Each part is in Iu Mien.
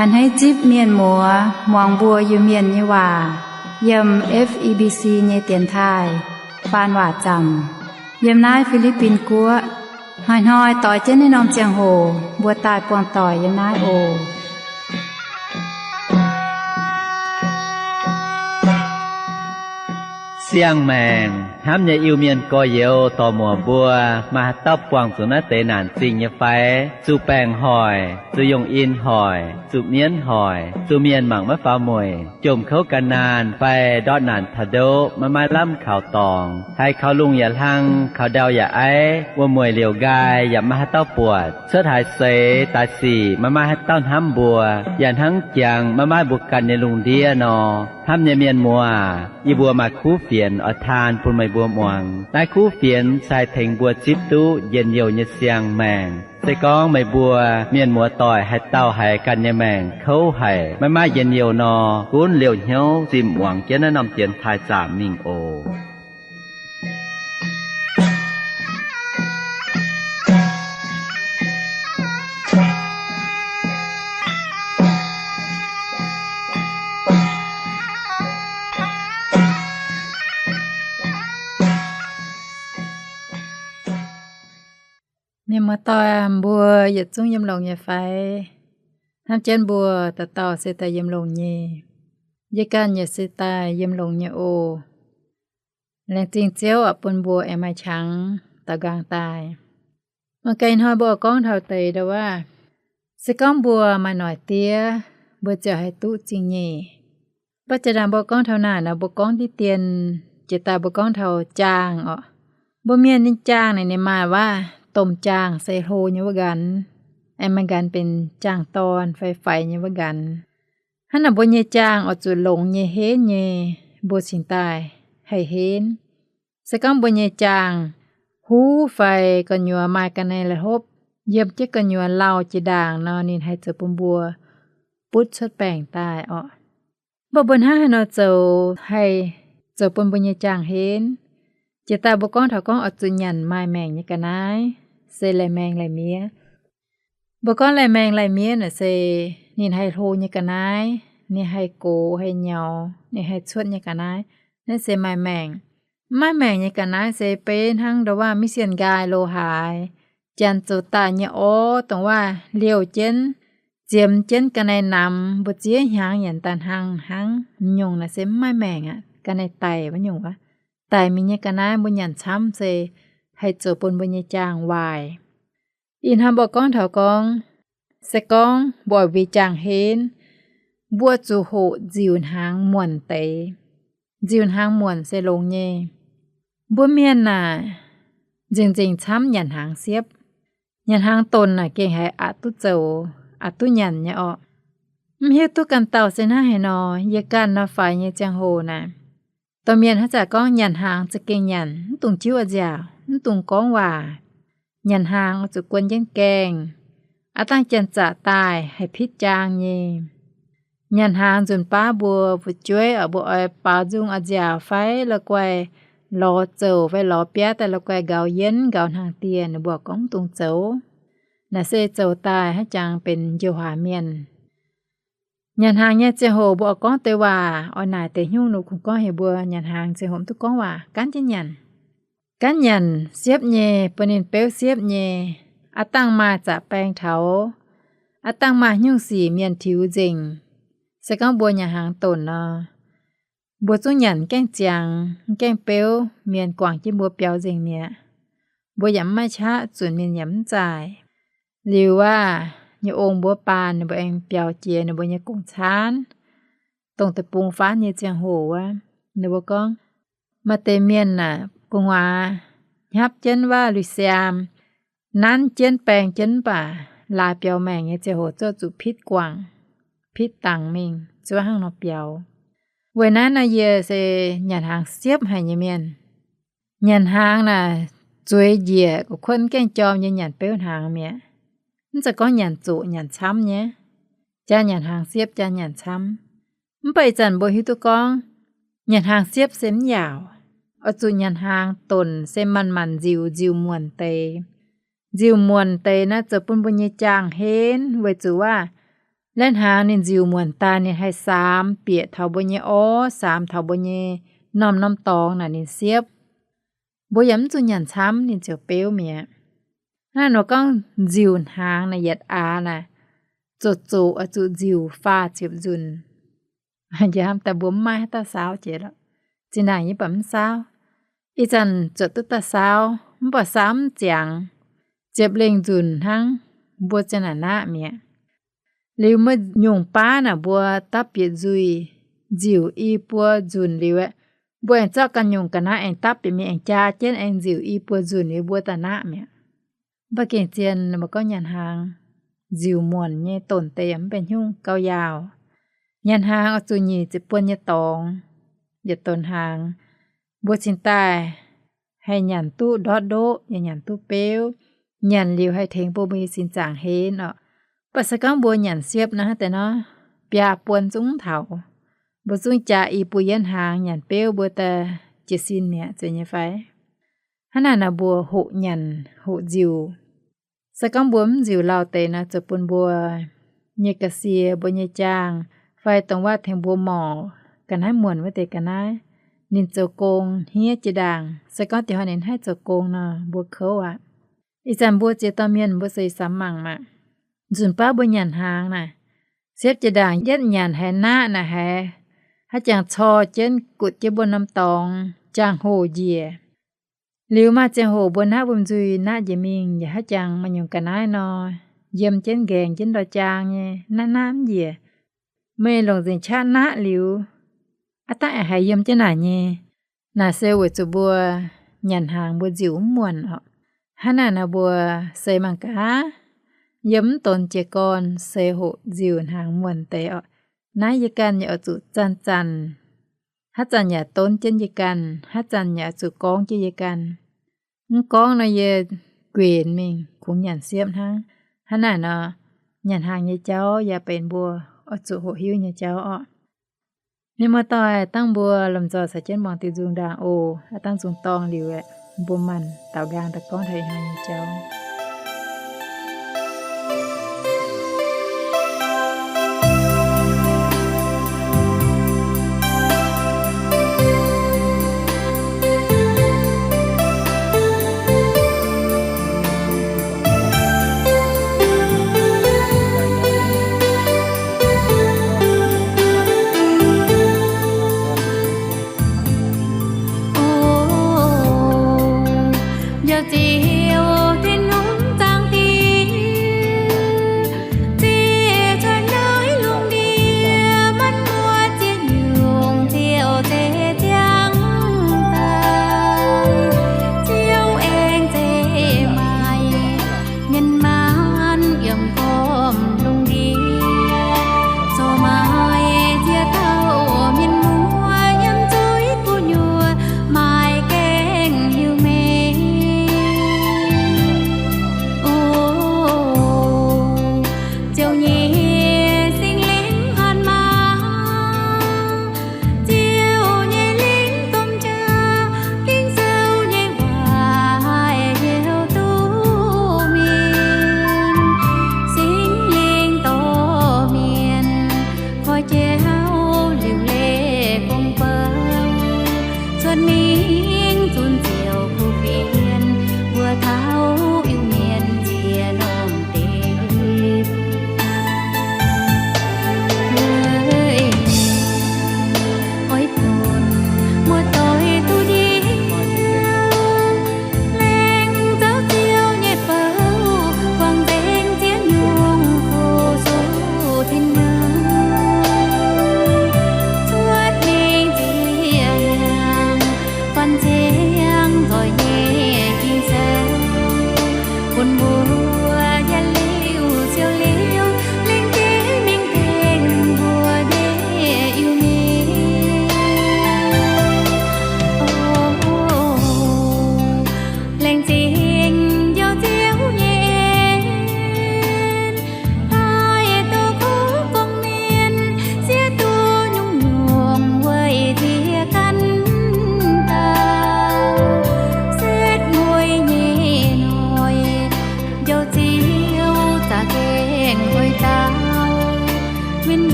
A'hneiv zipv mienh muoz muangx mbuo Iu-Mienh nyei waac yiem F E B C nyei dienx taaih faan waac zaamc yiem naaiv Fi^li^bin Guoqv. Hnoi-hnoi doix jienv naaiv norm ziangh hoc mbuo daaih buangh doic yiem naaiv oc. Siang-maengc hnamv nyei Iu-Mienh gorx-youz dorc-muoc mbuo, maaih haaix dauh buangh zuqc naaiv deix naanc zingh nyei fai? Zuqc baengc hoic, zuqc yungh in hoic, zuqc mienv hoic, zuqc mienh mangc maiv faaux mueic, jomc kouv gan naanh fai ndortv naanc taux ndoqv maiv maaih lamh kaux dorngx, haiz kaux lungh yaac hlang, kaux ndau yaac aiv, wuom-mueic liouc nqaai yaac maiv maaih haaix dauh buatc, cuotv haaix seix daaih sic maiv maaih haaix dauh hnamv mbuo, yaac hnangv jangx maiv maaih mbuo ganh nyei lungh ndiev nor. Hnamv nyei mienh muoz, yie mbuo maaih kuv fienx oix taan bun meih mbuo muangx. Naaiv kuv fienx se haih tengx mbuo zipv duqv njien-youh nyei siang-maengc. Se gorngv meih mbuo mienh muoz doic haaix dauh haiz ganh nyei maengc kouv haic, maiv maaih njien-youh nor, gunv liouh hnyouv zinh muangx jienv naaiv norm dienx taaih zaamc mingh oc. Mienh muoz-doic, mbuo yietc zungv yiem longx nyei fai? Hnamv jienv mbuo dauh dauh se daaih yiem longx nyei. Yie ganh yaac se daaih yiem longx nyei oc. Laengz zingh Ziouv oix bun mbuo aengx maaih qangx daux nqaang daaih. Mangc gaax ih hnoi mbuo gorngv taux deix ndau wuov, se gorngv mbuo maaih noic diev, mbuo ziouc haih duqv zingh nyeic. Mv baac jaa-ndaangc mbuo gorngv taux naaic nor, mbuo gorngv diqv dien, jiex daaih mbuo gorngv taux jaangh orqc. Mbuo mienh nyei jaangh naaic ninh maaih waac domh jaangh se hlo nyei wuov nqanx, aengx maaih nqanx benx jaangh dorn fai faix nyei wuov nqanx. Hnangv naaic mbuo nyei jaangh oix zuqc longx nyei henv nyei, mbuo cingx daaih haih henv. Se gorngv mbuo nyei jaangh huv fai gu'nyuoz maaih ga'naaiv la'hopv yiem jienv gu'nyuoz lauh jiex ndaangc nor, ninh haih zoux bun mbuo butv cuotv baengc daaih orqc. Mv baac mbuo hnangv haaix nor zoux haih zoux bun mbuo nyei jaangh henv? Jiex daaih mbuo gorngv taux gorngv oix zuqc nyanc maaih maengc nyei ga'naaiv, se laih maeng laih miev. Mbuo gorngv laih maeng laih miev naaic se ninh haih hlo nyei ga'naaiv, ninh haih gox haih nyaux, ninh haih cuotv nyei ga'naaiv, naaiv se maaih maengc. Mv maaih maengc nyei ga'naaiv se beiv hnangv ndau waac maiv sienh nqaai lo haaix, janx zoux daaih nyei orv, dongh waac liouh jienv, ziemx jienv ga'naaiv namx, mbu'ziex hnyangx yaac daaih hnangv hnangv. Nyungc naaic se mv maaih maengc aqv, ga'naaiv daic wuov nyungc wuov. Daic mingh nyei ga'naaiv mbuo nyanc camv se haih zoux bun mbuo nyei jaangh waaic. Ih hnoi mbuo gorngv taux gorngv, se gorngv mbuo oix mbuo jaangh henv, mbuo zuqc hoqc nziux hnaangx muonc deix. Nziux hnaangx muonc se longx nyei. Mbuo mienh naaic, nzengc-nzengc camv nyanc hnaangx siepv. Nyanc hnaangx donc naaic gengh haiz aqc duqv zoux, aqc duqv nyanc nyei orqc. Mv hiuv duqv ganh dauh se hnangv haaix nor, yie ganh nor faix nyei ziangh hoc naaic, dorh mienh haaix zanc gorngv nyanc hnaangx za'gengh nyanc, mv dungx jiuv a'nziaauc, mv dungx gorngv waac. Nyanc hnaangx oix zuqc guon jienv gaengh, aav dangh janx-zaqc daaih haih pitv jaang nyei. Nyanc hnaangx nzunc baav mbuo fu'jueiv oc, mbuo oix baaux nzung a'nziaauc fai la'guaih lorz zouc fai lorz biaav daaih la'guaih nqaaux yienv nqaaux hnaangx-dieh, ninh mbuo gorngv mv dungx zoux. Naaic se zoux daaih haaix jangx benx njoux huaax mienh. Nyanc hnaangx nyei ziangh hoc mbuo oix gorngv deix waac, oix naaic deix hnyouv nor kungx gorngv heuc mbuo nyanc hnaangx ziangh hoc mv duqv gorngv waac, gaanv jienv nyanc. Gaanv nyanc siepv nyei, bun ninh beuv siepv nyei. Aav dangh maaih zaqc baeng taux, aav dangh maaih hnyouv sic mienh tiux nzengc. Se gorngv mbuo nyanc hnaangx donc nor, mbuo zungv nyanc gaengh ziangx, gaengh beuv, mienh guangc jienv mbuo biaux nzengc mi'aqv. Mbuo yaac mv maaih qaqv zunc, mienh yaac mv zaaic. Liuz aqv, nyei ong mbuo baanh ninh mbuo aengx biaux jiex ninh mbuo nyei gong-caanv, dongh deic-bung faanv nyei ziangh hoc wuov, ninh mbuo gorngv, maaih deix mienh aah, gu'nguaaz hnyapv jienv waac lui-siaam, nanv jienv baeng jienv, mv baac laaix biaux maengc nyei ziangh hoc zorqv zuqc pitv guangc, pitv dangx mingh, zuov hnangv nor biaux. Weic naaiv nor yie se nyanc hnaangx siepv haic nyei mienh. Nyanc hnaangx naaic zueiz njiec gu'kuotv mv gaengh jorm nyei nyanc beuv hnaangx mi'aqv. Mv zeiz gorngv nyanc zoqc nyanc camv nyei. Jaa nyanc hnaangx siepv, jaa nyanc camv. Mv baac ih zanc mbuo hiuv duqv gorngv Nyanc hnaangx siepv se mv yaauc. Oix zuqc nyanc hnaangx donc se manc-manc nziux, nziux muonc deix. Nziux muonc deix naaiv zoux bun mbuo nyei jaang henv, weic zuqc waac, lai hnaangx ninh nziux muonc daaih ninh haih saamx bieqc taux mbuo nyei orv, saamx taux mbuo nyei norm-norm dorngx naaic ninh siepv. Mbuo yaac mv zuqc nyanc camv ninh ziouc beuv mi'aqv. Hnangv nor gorngv nziux hnaangx naaic yietc aax naaic, zoqc zoqc oix zuqc nziux faah ziepc nzunc. Njiec hnamv daaih mbuo mv maaih haaix dauh saauv jiex lorqc. Zinh ndaangc yie baac mv saauv. Ih zanc zuotc duqv daaih saauv, mv baac saauv mv ziangx. Ziepc lengh nzunc hnangv, mbuo ziang naaic naqv mi'aqv. Liuz meih nyungc baav naaic mbuo dapv bieqc nzuih, nziux i buo nzunc liuz aeqv, mbuo aengx zorqv ganh nyungc ga'naaiv aengx dapv bieqc mingh, aengx jaa jienv, aengx nziux i buo nzunc liuz mbuo daaih naqv mi'aqv. Mv baac gengh zien mbuo gorngv nyanc hnaangx nziux muonc nyei donc deix yaac mv benx hnyouv gauh yaauc. Nyanc hnaangx oix zuqc nyic ziepc buonc nyei dorngx, yietc donc hnaangx, mbuo cingx daaih haih nyanc duqv ndortv ndoqv, yaac nyanc duqv beuv. Nyanc liuz haih tengx bun mbuo nyei sin zaangc henv orqc. Mv baac se gorngv mbuo nyanc siepv naaiv deix nor, biaa buonc zungv mv taux. Mbuo zungv jaa i buo yietv hnaangx nyanc beuv mbuo daaih jiez sin mi'aqv, zeiz nyei fai? Hnangv naaic nor mbuo hoqc nyanc hoqc nziux. Se gorngv mbuo mv nziux lauh deix naaic, zoux bun mbuo nyei ga'sie, mbuo nyei jaang, fai dongh waac tengx mbuo morc ga'naaiv muonc wuov deix ga'naaiv, ninh zoux gong hniev jiex ndaangc. Se gorngv diex hnoi ninh haih zoux gong nor, mbuo kouv aqv. Ih zanc mbuo ziex dauh mienh mbuo se samx mangc maah. Nzunc baav mbuo nyanc hnaangx naaic, siepv jiex ndaangc yietv nyanc haiz naqv naaic haiz, haaix jangx cor jienv gutv jienv mbuo norm dorngx, jangx-hoc njiec. Liuz maaih ziangh hoc mbuo naqv wuom nzuih naqv njiec mingh yaac haaix jangx maaih nyungc ga'naaiv nor, yiem jienv nqaengx jienv ndorm jaang nyei, naqv naqv mv njiec. Meih longc nzengc qaqv naqv liuz, aav dangh aengx haiz yiem jienv naaic nyei. Naaic se weic zuqc mbuo nyanc hnaangx mbuo nziux mv muonc orqc. Hnangv naaic nor mbuo seix mangc gaax, yiem mv donx jiez gorn seix hoc nziux hnaangx muonc deix orqc. Naaiv yie ganh yaac oix zuqc zanc-zanc, haaix zanc yaac donv jienv yie ganh, haaix zanc yaac oix zuqc gorngv jienv yie ganh. Mv gorngv nor yie guenx mingh kungx nyanc siepv hnangv. Hnangv naaic nor, nyanc hnaangx nyei jauv yaac benx mbuo oix zuqc hoqc hiuv nyei jauv orqc. Mienh muoz-doic, dangh mbuo lomh nzoih caux jienv muangx diuh nzung ndaangc oc. Aav dangh nzung dorngh liuz aeqv, mbuo maanc daaux nqaang daaih gorngv taux ih hnoi nyei jauv. Njoux Ziouv Tin-Hungh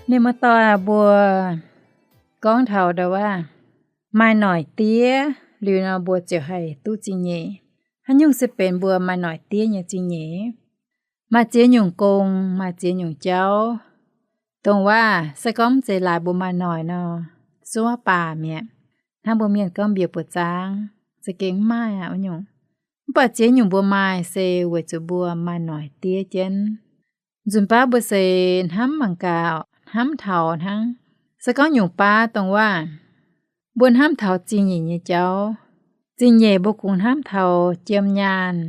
Ninh mbuo dorh mbuo gorngv taux ndau wuov maaih noic diev liuz nor, mbuo ziouc haih duqv zingh nyeic. Haaix nyungc se benx mbuo maaih noic diev nyei zingh nyeic? Maaih ziex nyungc gong, maaih ziex nyungc jauv. Dongh waac se gorngv mv zeiz laaix mbuo maaih noic nor, zuov baac mi'aqv. Hnangv mbuo mienh gorngv mbiec buoz zaangv, za'gengh mv maaih aqv wuov nyungc. Mv baac ziex nyungc mbuo maaih se weic zuqc mbuo maaih noic diev jienv. Nzunc baav mbuo se hnamv mangc gaax, hnamv taux hnangv. Se gorngv nyungc baav dongh waac, mbuo hnamv taux zingh nyeic nyei jauv. Zingh nyeic mbuo kungx hnamv taux jiem nyaanh,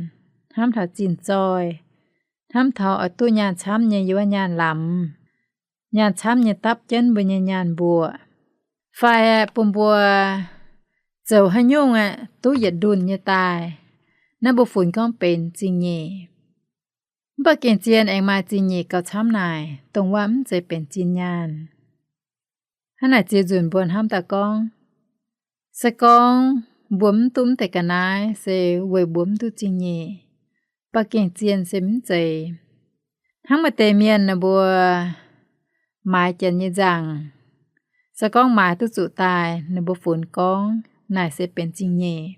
hnamv taux zinh zoih, hnamv taux oix duqv nyaanh camv nyei yiem wuov nyaanh lamz, nyaanh camv nyei dapv jienv mbuo nyei nyaanh mbuoqc, fai bun mbuo zoux haaix nyungc aeqv duqv yietc ndunh nyei daaih. Naaiv mbuo funx gorngv benx zingh nyeic. Mv baac gengh zien aengx maaih zingh nyeic gauh camv naaic, dongh waac mv zeiz benx zinh nyaanh. Hnangv naaic ziex nzunc mbuo hnamv daaih gorngv, se gorngv mbuo mv duqv mv deix ga'naaiv se weic mbuo mv duqv zingh nyeic. Mv baac gengh zien se mv zeiz. Hnangv maaih deix mienh ninh mbuo maaiz janx nyei nzaangc, se gorngv maaiz duqv zuqc daaih, ninh mbuo funx gorngv naaic se benx zingh nyeic.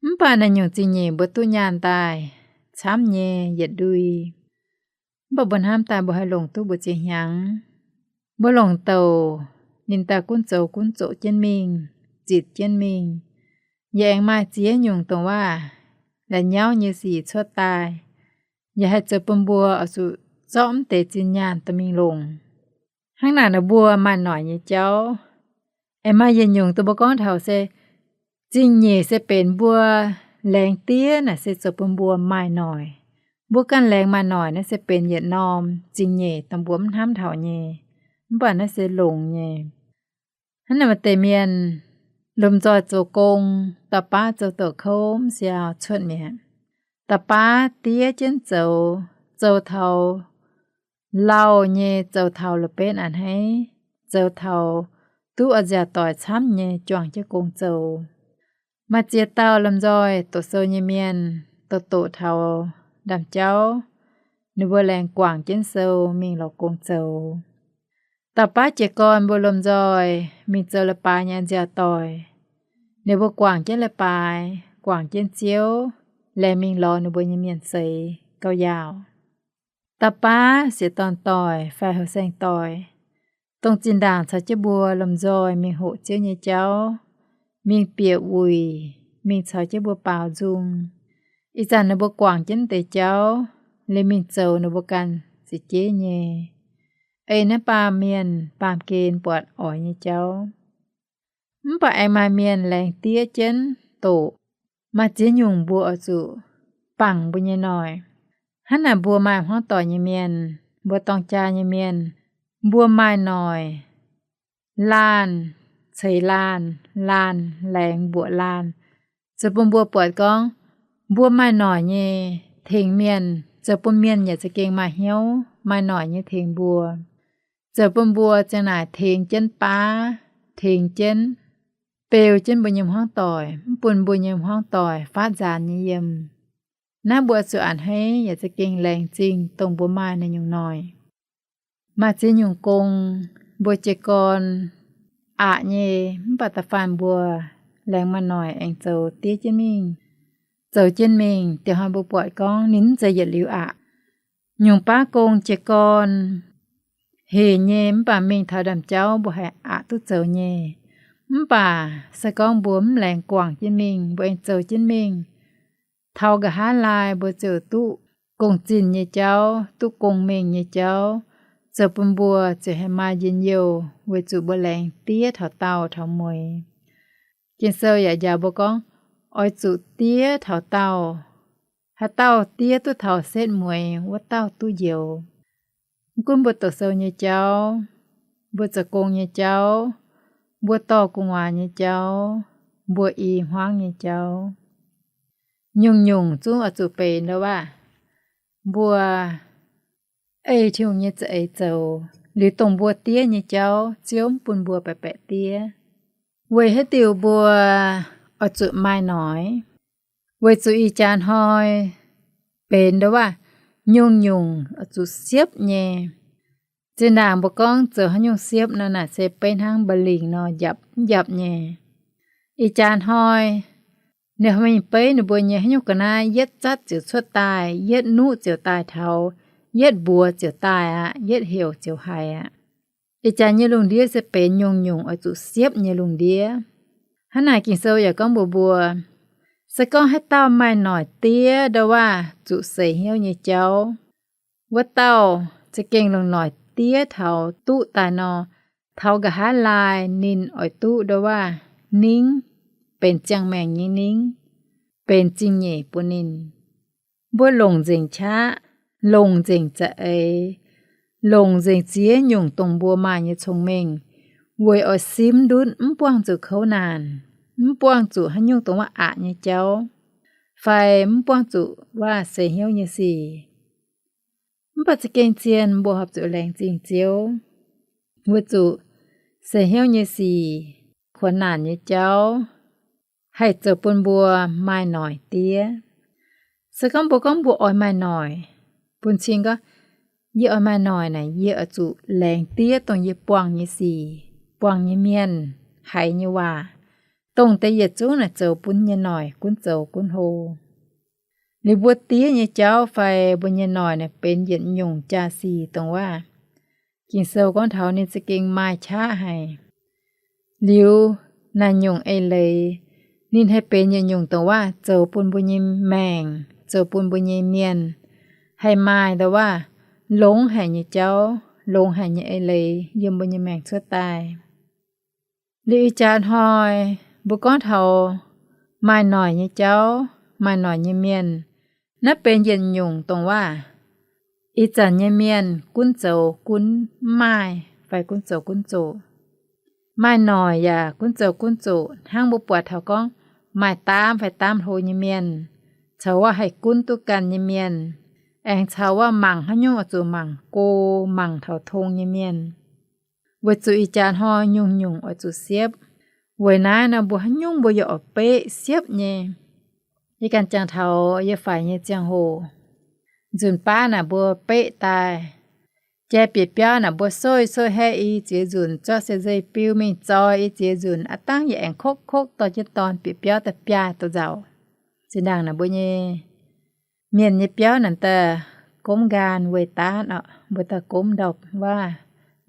Mv baac naaiv nyungc zingh nyeic mbuo duqv nyaanh daaih camv nyei yietc ndui. Mv baac mbuo hnamv daaih mbuo haih longc duqv mbu'ziex hnyangx. Mbuo longc douc ninh daaih gunv zoux gunv zoqc jienv mingh, zitc jienv mingh. Yaac aengx maaih ziex nyungc dongh waac la'nyauv nyei sic cuotv daaih, yaac haih zoux bun mbuo oix zuqc zorqv mv deix zinh nyaanh dorh mingh longc. Hnangv naaic nor mbuo maaih noic nyei jauv. Aengx maaih yietc nyungc dongh mbuo gorngv taux se zingh nyeic se benx mbuo laengz diev naaic se zoux bun mbuo maaih noic. Mbuo ganh laengz maaih noic naaiv se benx yietc norm zingh nyeic dongh mbuo mv hnamv taux nyei, mv baac naaiv se longx nyei. Hnangv naaic maaih deix mienh lomh nzoih zoux gong, da'baav zoux doqc kouv mv siau cuotv mi'aqv. Da'baav diev jienv zoux, zoux taux lauh nyei, zoux taux la'benv a'hneiv, zoux taux duqv oix nziaauc doic camv nyei juangc jienv gong zoux. Maaih ziex dauh lomh nzoih doqc sou nyei mienh, doqc doqc taux ndaamv-jauv, ninh mbuo laengz guangc jienv sou mingh lorz gong zoux. Da'baav jiez gorn mbuo lomh nzoih mingh zoux leiz-baaix nyei nziaauc doic, ninh mbuo guangc jienv leiz-baaix, guangc jienv Ziouv, laengz mingh lorz ninh mbuo nyei mienh seix gauh yaauc. Da'baav sieqv dorn doic fai houh saeng doic, dongh zinh ndaangc caux jienv mbuo lomh nzoih mingh hoqc Ziouv nyei jauv, mingh bieqc wuic, mingh caux jienv mbuo baaux nzung. Ih zanc ninh mbuo guangc jienv deix jauv, liemh mingh zoux ninh mbuo ganh ziqc jeiv nyei. Ei naaiv baamh mienh baamh gen buatc oix nyei jauv. Mv baac aengx maaih mienh laengz diev jienv doqc. Maaih ziex nyungc mbuo oix zuqc bangc mbuo nyei noic. Hnangv naaic mbuo maaih hmuangv doic nyei mienh, mbuo dorng jaa nyei mienh, mbuo maaih noic laanh ceix laanh, laanh laengz mbuoqc laanh, zoux bun mbuo buatc gorngv mbuo maaih noic nyei tengx mienh, zoux bun mienh yaac za'gengh maaih hnyouv maaih noic nyei tengx mbuo. Zoux bun mbuo ziang naaic tengx jienv baav, tengx jienv beu jienv mbuo nyei hmuangv doic, mv bun mbuo nyei hmuangv doic faatv nzaanx nyei yiem. Naaiv mbuo zuqc a'hneiv yaac za'gengh laengz zingh dongh mbuo maaih naaiv nyungc noic. Maaih ziex nyungc gong, mbuo jiez gorn aqc nyei, mv baac da'faanh mbuo laengz maaih noic aengx zoux diev jienv mingh, zoux jienv mingh, dieh hnoi mbuo buatc gorngv ninh mv zeiz yietc liuz aqc. Nyungc baav gong jiez gorn hec nyei, mv baac mingh taux ndaamv-jauv mbuo haih aqc duqv zoux nyei. Mv baac se gorngv mbuo mv laengz guangc jienv mingh, mbuo aengx zoux jienv mingh, taux nqa'haav laai mbuo ziouc duqv gong-zinh nyei jauv, duqv gong-mengh nyei jauv, zoux bun mbuo ziouc haih maaih njien-youh weic zuqc mbuo laengz diev taux daauh taux mueiz. Ging-Sou yaac njaaux mbuo gorngv, oix zuqc diev taux daauh. Haaix dauh diev duqv taux setv mueiz, wuov dauh duqv njoux. Mv gunv mbuo doqc sou nyei jauv, mbuo zoux gong nyei jauv, mbuo dorh gu'nguaaz nyei jauv, mbuo i hmuangv nyei jauv, nyungc-nyungc zungv oix zuqc benx ndau waac mbuo ei Tin-Hungh nyei za'eix zoux. liuz dongh mbuo diev nyei jauv, Ziouv mv bun mbuo baeqc baeqc diev. Weic haaix diuc mbuo oix zuqc maaih noic? Weic zuqc ih jaax hnoi benx ndo waac nyungc-nyungc oix zuqc siepv nyei. Zinh ndaangc mbuo gorngv zoux haaix nyungc siepv nor, naaic se beiv hnangv mba'lingc nor, njapc mv njapc nyei. Ih jaax hnoi, ninh mingh beiv ninh mbuo nyei haaix nyungc ga'naaiv, yietv zatv ziouc cuotv daaih, yietv nuqv ziouc daaih taux, yietv mbuox ziouc daaih aqv, yietv heuc ziouc haiz aqv. Ih jaax nyei lungh ndiev se benx nyungc-nyungc oix zuqc siepv nyei lungh ndiev. Hnangv naaic Ging-Sou yaac gorngv mbuox mbuo, se gorngv haaix dauh maaih noic diev ndo waac zuqc seix hnyouv nyei jauv, wuov dauh za'gengh longc noic diev taux duqv daaih nor, taux nqa'haav laai ninh oix duqv ndo waac ningv, benx ziangh maengc nyei ningv, benx zingh nyeic bun ninh. Mbuo longc nzengc qaqv, longc nzengc za'eix, longc nzengc ziex nyungc dongh mbuo maaih nyei cong-mengh weic oix simv ndutv mv buangh zuqc kouv naanc, mv buangh zuqc haaix nyungc dongh waac aqc nyei jauv, fai mv buangh zuqc waac seix hnyouv nyei sic. Mv baac za'gengh zien mbuo horpc zuqc laengz zingh Ziouv, weic zuqc seix hnyouv nyei sic, kuonx naanc nyei jauv haih zoux bun mbuo maaih noic diev. Se gorngv mbuo gorngv mbuo oix maaih noic, bun cing gorngv, yie oix maaih noic naaic, yie oix zuqc laengz diev dongh yie buangh nyei sic, buangh nyei mienh, haiz nyei waac, dongh deix yietc zungv naaic zoux bun nyei noic gunv zoux gunv hlo. Liuz mbuo diev nyei jauv fai mbuo nyei noic naaic benx yietc nyungc jaa-sic dongh waac Ging-Sou gorngv taux ninh za'gengh maaih qaqv haic. Liuz naaic nyungc eix leiz, ninh haih benx yietc nyungc dongh waac zoux bun mbuo nyei maengc, zoux bun mbuo nyei mienh haih maaih ndo waac longx haic nyei jauv, longx haic nyei eix leiz yiem mbuo nyei maengc cuotv daaih. Liuz ih jaax hnoi mbuo gorngv taux maaih noic nyei jauv, maaih noic nyei mienh, naaiv benx yietc nyungc dongh waac ih zanc nyei mienh gunv zoux gunv mv maaih fai gunv zoux gunv zoqc. Maaih noic yaac gunv zoux gunv zoqc, hnangv mbuo buatc taux gorngv maaih daamv fai daamv hlo nyei mienh, caux waac haih gunv duqv ganh nyei mienh, aengx caux waac mangc haaix nyungc oix zuqc mangc go, mangc taux tong nyei mienh. Weic zuqc ih jaax hnoi nyungc-nyungc oix zuqc siepv. Weic naaiv nor mbuo haaix nyungc mbuo yaac oix beqv siepv nyei. Yie ganh jangx taux yie faix nyei ziangh hoc, nzunc baav naaic mbuo beqv daaih, jai bieqc biauv naaic mbuo soi soi haeqv i ziex nzunc, zorqv se nzeic biu mingh zoi i ziex nzunc, aav dangv yaac aengx kokv kokv dorh jienv dorn bieqc biauv daaih biaaih douz-nzauc. Zinh ndaangc naaic mbuo nyei mienh nyei biauv naaic daaih gomv nqaanh weih daatv oc, mbuo daaih gomv ndau waac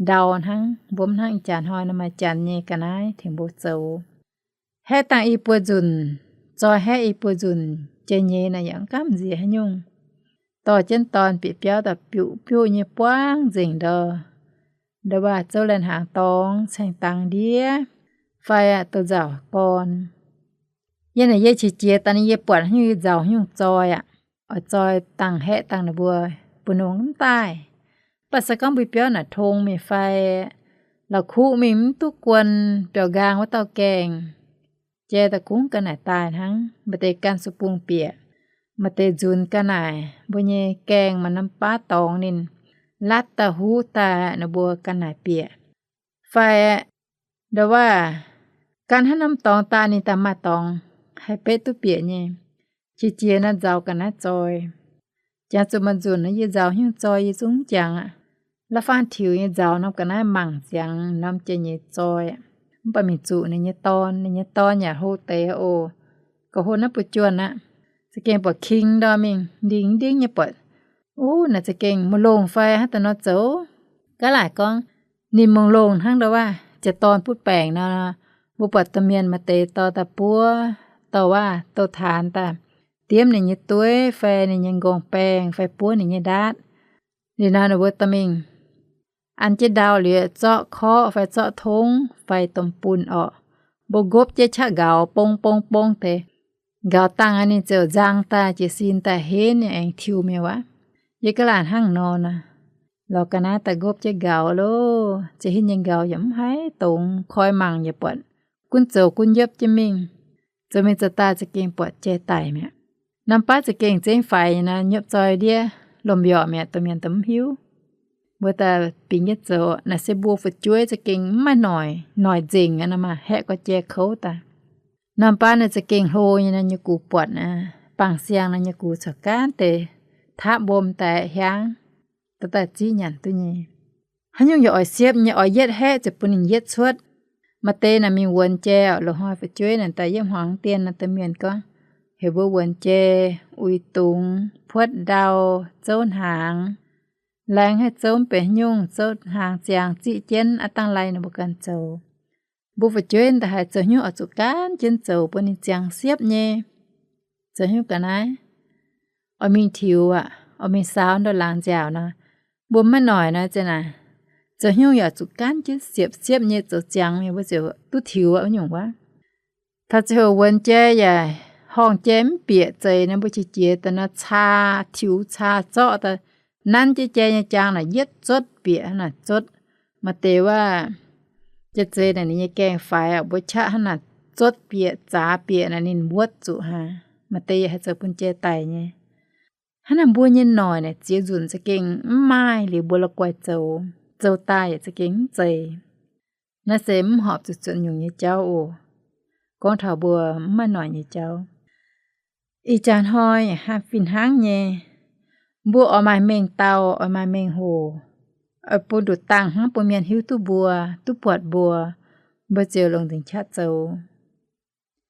ndau hnangv, mbuo mv hnangv ih jaax hnoi nor maaih janx nyei ga'naaiv tengx mbuo zoux. Haeqv dangh i buo nzunc, zoi haeqv i buo nzunc, jai nyeiz naaic yaac mv gamh nziex haaix nyungc. Dorh jienv dorn bieqc biauv daaih biuqv biuqv nyei buangv nzengc ndau, ndau waac zouv lai-hnaangx dorngx caeng dangx ndiev fai douz-nzauc gorn. Yie naaic yie qiex jiez daaih ninh yie buatc haaix nyungc yie nzauc haaix nyungc zoi aqv. Oix zoi dangh haeqv dangh ninh mbuo, mbu'ndongx mv daaih. Mv baac se gorngv mbuo biauv naaic tong mingh fai la'kuqv mingh mv duqv guon biauv-nqaang wuov dauh gaengh, jai daaih kungx ga'naaiv daaih hnangv. Maaih deix gan su-bung bieqc, maaih deix nzunc ga'naaiv mbuo nyei gaengh maaih norm baav dorngx ninh latv daaih huv daaih ninh mbuo ga'naaiv bieqc. Fai ndau waac gan hnangv norm dorngx daaih ninh daaih maaih dorngx haih betv duqv bieqc nyei. Qiex jiez naaiv nzauc ga'naaiv zoi. Jangx zuqc maaih nzunc naaiv yie nzauc haaix nyungc zoi yie zungv mv jangx aqv. La'faanh tiux nyei nzauc norm ga'naaiv mangc ziangx norm jai nyeiz zoi aqv. Mv baac mingh zuqc ninh nyei dorn, ninh nyei dorn yaac hlo deix oc. Gauh hlo naaiv buoz-juonh aqv. Za'gengh buatc king ndorm mingh ndingh ndingv nyei buatc, uv, naaic za'gengh mungh longh fai hnangv daaih nor zoux. Gaav laaic gorngv ninh mungh longh hnangv ndau waac jiex dorn butv baengc nor. Mbuo buatc domh mienh maaih deix dorh daaih buov, dorh waac dorh taanx daaih diemv ninh nyei dueiv fai ninh nyei nqorngv-baengh fai buov ninh nyei ndaatv. Liuz nor ninh mbuo dorh mingh an jienv ndau liuz zorqv korqv fai zorqv tongv fai domh bunh orqc, mbuo nqopv jienv qaqv nqaux bong bong bong deix. Nqaux dangh ninh ziouc nzang daaih jiez sin daaih henv nyei aengx tiuv mi'aqv. Yie gaav laaic hnangv nor naaic, lorz ga'naaiv daaih nqopv jienv nqaux loh, ziouc henv nyei nqaux yaac mv haih dongz, koi mangc yaac buatc gunv zoux gunv nyiepv jienv mingh. Zoux mingh zoux daaih za'gengh buatc jai daic mi'aqv. Norm baav za'gengh zengv faix nyei naaic, nyiepv zoi ndiev lomh mbiorqc mi'aqv, domh mienh daaih mv hiuv. Mbuo daaih bingx jienv zoux, naaic se mbuo fu'jueiv za'gengh mv maaih noic, noic nzengc aqv nor maah, haeqv ga'jai kouv daaih. Norm baav naaiv za'gengh hlo nyei nor, nyei gux buatc aqv, bangc siang nor nyei gux corc gaanv deix tapv mbom daaih hiaangv, daaih ziqv nyanc duqv nyei. Haaix nyungc yaac oix siepv nyei, oix yietv haeqv ziouc bun ninh yietv cuotv. Maaih deix naaic mingh wuonx jai oc, loz-hnoi fu'jueiv naaic daaih yiem hmuangx dien nor, domh mienh gorngv heuc mbuo wuonx jai, uix dungz, puotv ndau, zouv hnaangx. Laengz haih zouv mv benx nyungc, zouv hnaangx ziangx ziqv jienv aqv, dangh lai nor mbuo ganh zoux. Mbuo fu'jueiv daaih haiz zoux hnyouv oix zuqc gaanv jienv zoux bun ninh ziangx siepv nyei. Zoux hnyouv ga'naaiv, oix mingh tiux aqv, oix mingh saaux ndau laangz nziaauc nor, mbuo maiv noic nor, zeiz naaic, zoux hnyouv yaac zuqc gaanv jienv siepv siepv nyei zoux ziangx mingh, mbuo ziouc duqv tiux aqv, wuov nyungc wuov. Taux ziangh hoc wuonx jai yaac horngh jai mv bieqc zeiz nor, mbuo qiex jiez daaih nor caa tiux caa zorqv daaih, nanv jienv jai nyei jaang naaic yietv zotv bieqc hnangv naaic zotv. Maaih deix wuov, jai zeiz naaic ninh nyei gaengh faix, mbuo qaqv hnangv naaic zotv bieqc zaax bieqc naaic ninh wuotv zuqc hnangv. Maaih deix yaac haih zoux bun jai daic nyei. Hnangv naaic mbuo nyei noic naaic ziex nzunc za'gengh mv maaih liuz mbuo la'guaih zoux, zoux daaih yaac za'gengh mv zeiz. Naaiv se mv horpc zuqc zuotc nyungc nyei jauv oc. Gorngv taux mbuo mv maaih noic nyei jauv, ih jaax hnoi fih hnangv nyei. Mbuo oix maaih mengh dauh, oix maaih mengh hoc, oix bun nduqc dangh hnangv bun mienh hiuv duqv mbuo, duqv buatc mbuo, mbuo ziouc longc nzengc qaqv zoux.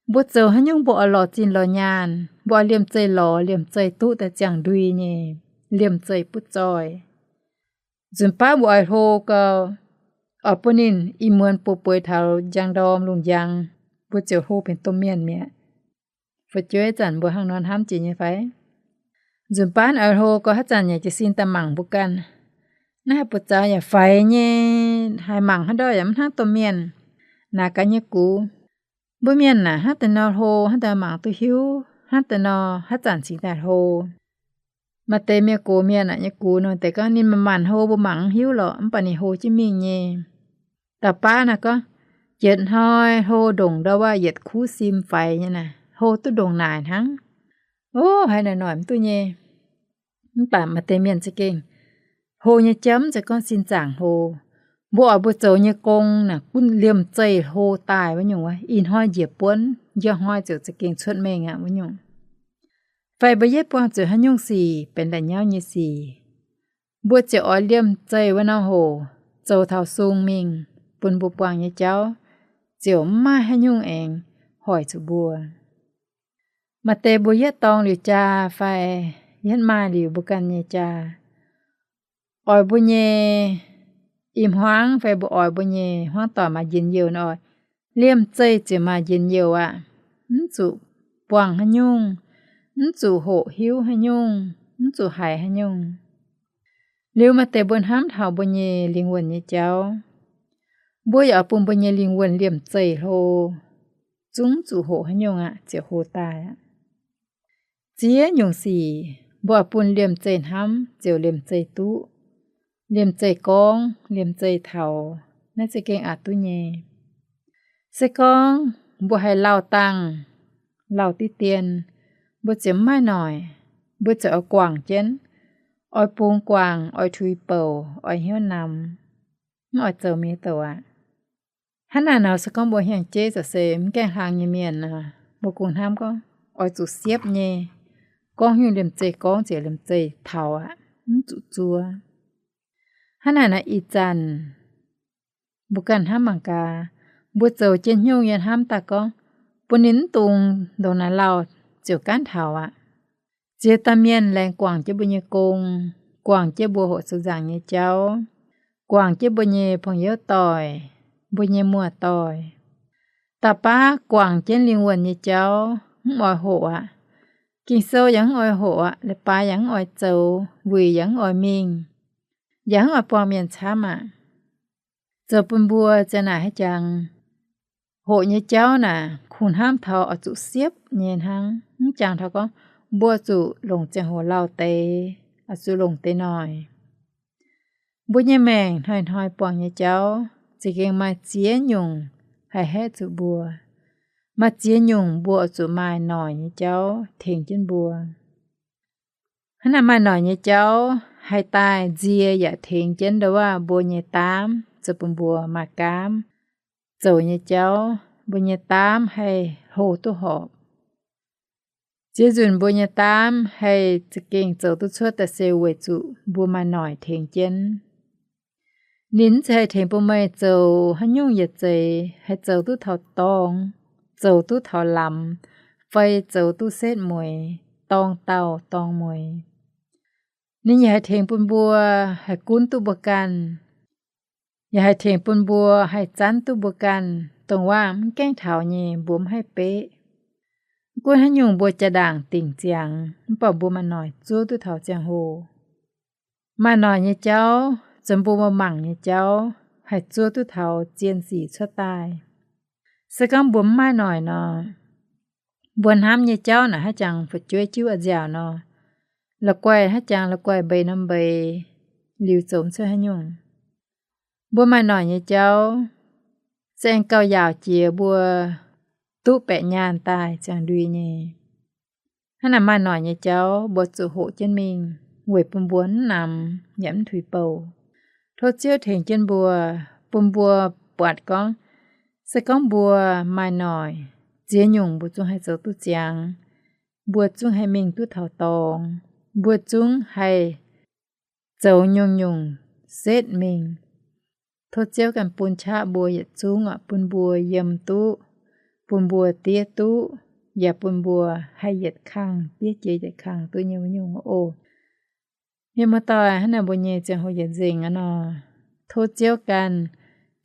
Mbuo zoux haaix nyungc mbuo oix lorz zinh lorz nyaanh, mbuo oix liemh zeih lorz, liemh zeih duqv daaih ziangh ndui nyei, liemh zeih butv zoih. Nzunc baav mbuo oix hlo gau, oix bun ninh ih muonz bueix bueix taux njang ndorm lungh njang, mbuo ziouc hlo benx domh mienh mi'aqv. Fu'jueiv, ih zanc mbuo hnangv nor hnamv jiex nyei fai? Nzunc baav oix hlo gau, haaix zanc yaac jiez sin daaih mangc mbuo ganh. Naaiv haih buoz-zaux yaac faix nyei, haiz mangc haaix ndau yaac mv hnangv domh mienh. Naaic gaax nyei gux, mbuo mienh naaic hnangv deix nor hlo, hnangv deix mangc duqv hiuv, hnangv deix nor haaix zanc cingx daaih hlo. Maaih deix mienh gox mienh aqv, nyei gux nor deix gorngv ninh manc-manc hlo mbuo mangc mv hiuv lorqc, mv baac ninh hlo jienv mingh nyei. Dauh baav naaic gorngv, yietc hnoi hlo ndongc ndau wuov yietc kuv sim faix nyei naaic, hlo duqv ndongc naaic hnangv. Ov, haiz naaic noic mv duqv nyei. Mv baac maaih deix mienh za'gengh hlo nyei jauv mv zeiz gorngv sin zaangc hlo. Mbuo oix mbuo zoux nyei gong naaic gunv liemh zeih hlo daaih wuov nyungc wuov, ih hnoi njiec buonv, njang hnoi ziouc za'gengh cuotv mengh aqv wuov nyungc. Fai mbuo yietv buangh zuqc haaix nyungc sic benx la'nyauv nyei sic, mbuo ziouc oix liemh zeih wuov norm hoc zoux taux sung mingh, bun mbuo buangh nyei jauv ziouc mv maaih haaix nyungc aengx hoic zuqc mbuo. Maaih deix mbuo yietv dorng liuz jaa fai yietv maaih liuz mbuo ganh nyei jaa, oix mbuo nyei i hmuangv fai mbuo oix mbuo nyei hmuangv doic maaih njien-youh nor, liemh zeih ziouc maaih njien-youh aqv. Mv zuqc buangh haaix nyungc, mv zuqc hoqc hiuv haaix nyungc, mv zuqc haiz haaix nyungc. Liuz maaih deix mbuo hnamv taux mbuo nyei lingh wuonh nyei jauv, mbuo yaac oix bun mbuo nyei lingh wuonh liemh zeih hlo, zungv mv zuqc hoqc haaix nyungc aqv, ziouc hlo daaih aqv. Ziex nyungc sic mbuo oix bun liemh zeih hnamv ziouc liemh zeih duqv, liemh zeih gorngv, liemh zeih taux, naaiv za'gengh aqc duqv nyei. Se gorngv mbuo haiz lauh dangh, lauh diqv dien, mbuo ziouc mv maaih noic, mbuo ziouc oix guangc jienv, oix bungx guangc, oix tuix bouc, oix hnyouv namx, mv oix zoux mienh douc aqv. Hnangv naaic nor se gorngv mbuo hiaangx jeiv za'gengh se mv gaengh hlang nyei mienh nor, mbuo kungx hnamv gorngv oix zuqc siepv nyei, gorngv nyungc liemh zeih gorngv ziouc liemh zeih taux aqv, mv zuqc zuov. Hnangv naaic nor ih zanc mbuo ganh hnamv mangc gaax, mbuo zoux jienv haaix nyungc yie hnamv daaih gorngv, bun ninh mv dungx ndongc naaic lauh ziouc gaanv taux aqv. Ziex dauh mienh laengz guangc jienv mbuo nyei gong, guangc jienv mbuo hoqc zoux nzaangc nyei jauv, guangc jienv mbuo nyei pong-youv doic, mbuo nyei muoz-doic. Da'baav guangc jienv lingh wuonh nyei jauv mv oix hoqc aqv. Ging-Sou yaac mv oix hoqc aqv, leiz-baaix yaac mv oix zoux, wuic yaac mv oix mingh, yaac mv oix buangh mienh camv aqv. Zoux bun mbuo ziang naaic haaix jangx, hoqc nyei jauv naaic kungx hnamv taux oix zuqc siepv nyei hnangv, mv jangx taux gorngv mbuo zuqc longc ziangh hoc lauh deix, oix zuqc longc deix noic. Mbuo nyei maengc hnoi-hnoi buangh nyei jauv za'gengh maaih ziex nyungc haih haeqv zuqc mbuo. Maaih ziex nyungc mbuo oix zuqc maaih noic nyei jauv tengx jienv mbuo. Hnangv naaic maaih noic nyei jauv haih daaih nzie yaac tengx jienv ndau wuov mbuo nyei daamv zoux bun mbuo maaih gaamv zoux nyei jauv, mbuo nyei daamv haih hlo duqv horpc. Ziex nzunc mbuo nyei daamv haih za'gengh zoux duqv cuotv daaih se weic zuqc mbuo maaih noic tengx jienv. Ninh mv zeiz haih tengx bun meih zoux haaix nyungc yietc zeiz haih zoux duqv taux dorngx, zoux duqv taux lamz, fai zoux duqv setv mueiz, dorng dauh dorng mueiz. Ninh yaac haih tengx bun mbuo haih gunv duqv mbuo ganh, yaac haih tengx bun mbuo haih zanv duqv mbuo ganh. Dongh waac mv gaengh taux nyei mbuo mv haih beqv. Mv gunv haaix nyungc mbuo jaa-ndaangc dingc ziangx, mv baac mbuo maaih noic zuov duqv taux ziangh hoc. Maaih noic nyei jauv zoux bun mbuo mangc nyei jauv haih zuov duqv taux zien sic cuotv daaih. Se gorngv mbuo mv maaih noic nor, mbuo hnamv nyei jauv naaic haaix jangx fu'jueiv jiuv a'nziaauc nor, la'guaih haaix jangx la'guaih mbeix norm mbeix, liuz zoux mv cuotv haaix nyungc. Mbuo maaih noic nyei jauv se aengx gauh yaauc jiex mbuo duqv baeqc nyaanh daaih ziangh ndui nyei. Hnangv naaic maaih noic nyei jauv mbuo zuqc hoqc jienv mingh weic bun mbuo mv namx yaac mv tuix bouh. Tov Ziouv tengx jienv mbuo, bun mbuo buatc gorngv, se gorngv mbuo maaih noic, ziex nyungc mbuo zungv haih zoux duqv ziangx. Mbuo zungv haih mingh duqv taux dorngx. Mbuo zungv haih zoux nyungc-nyungc setv mingh. Tov Ziouv ganh bun qaqv mbuo yietc zungv oc, bun mbuo yiem duqv, bun mbuo diev duqv, yaac bun mbuo haih yietc kangh diev jiex yietc kangh duqv nyei wuov nyungc oc. Mienh muoz-doic, hnangv naaic mbuo nyei ziangh hoc yietc nzengc aqv nor, tov Ziouv ganh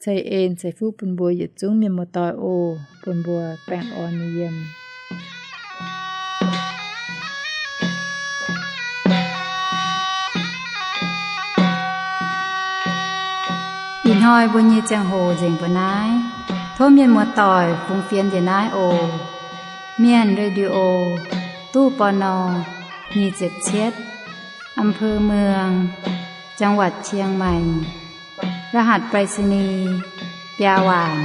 ceix en ceix fuqv bun mbuo yietc zungv mienh muoz-doic oc, bun mbuo baengh orn nyei yiem. Ih hnoi mbuo nyei ziangh hoc nzengc mbuo naaiv. Tov mienh muoz-doic fungx fienx njiec naaiv oc. Mienh Radio, ตู้ ปณ. nyic ziepc cietv, อำเภอเมือง จังหวัดเชียงใหม่ รหัสไปรษณีย์ biaa waanc.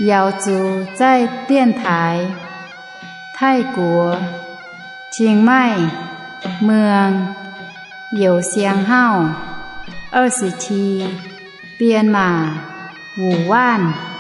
瑶族在电台 Taiv-Guoqv, Chiang Mai, เมือง Youz Siang Hauv, 二十七, Bienh Maac, Wuonh Waanv.